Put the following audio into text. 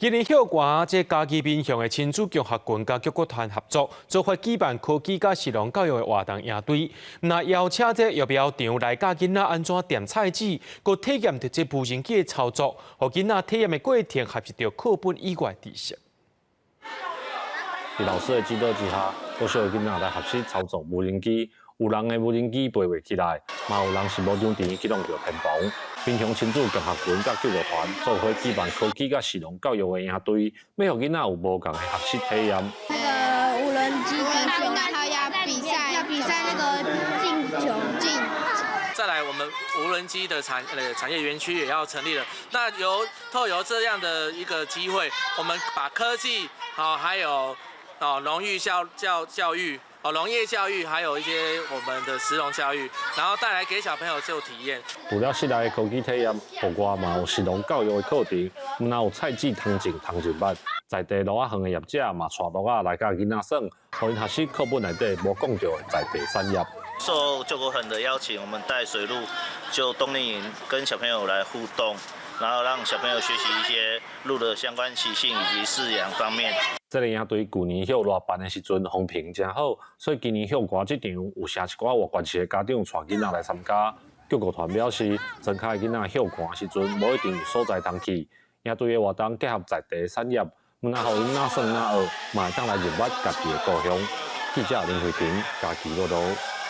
今年歇寒，這嘉義民雄的親子共學群佮救國團合作，做法舉辦科技佮食農教育的活動營隊，若邀請這育苗場來教囡仔按怎點菜籽，閣體驗著這無人機的操作，予囡仔體驗的過程學習著課本以外知識。佇老師的指導之下，國小的囡仔來學習操作無人機。有人的無人機飛袂起來，嘛有人是無場地去弄著天棚。民雄親子共學群佮救國團做伙舉辦科技佮食農教育的營隊，欲予囡仔有無仝的學習體驗。那個無人機足球，然後要比賽，要比賽那個進球進。再來，我們無人機的產業園區也要成立了。那由透由這樣的一個機會，我們把科技啊，還有啊農育教教教育。哦，農業教育，還有一些我們的食農教育，然後帶來給小朋友做體驗。除了室內的科技體驗，戶外嘛有食農教育的課程，毋但有菜籽通種通種捌，在地蘆仔園的業者嘛帶鹿仔來佮囡仔耍，予𪜶學習課本內底無講著的在地產業。受救國團的邀請，我們帶水鹿就冬令營，跟小朋友來互動，然後讓小朋友學習一些鹿的相關習性以及飼養方面。這個營隊舊年歇熱辦的時陣風評誠好，所以今年歇寒這場有成一寡外縣市的家長帶囡仔來參加。救國團表示，莊跤的囡仔歇寒時陣無一定有所在通去，營隊的活動結合在地產業，毋但予𪜶囡仔耍囡仔學，嘛會當來認捌家己的故鄉。記者林慧萍嘉義報導。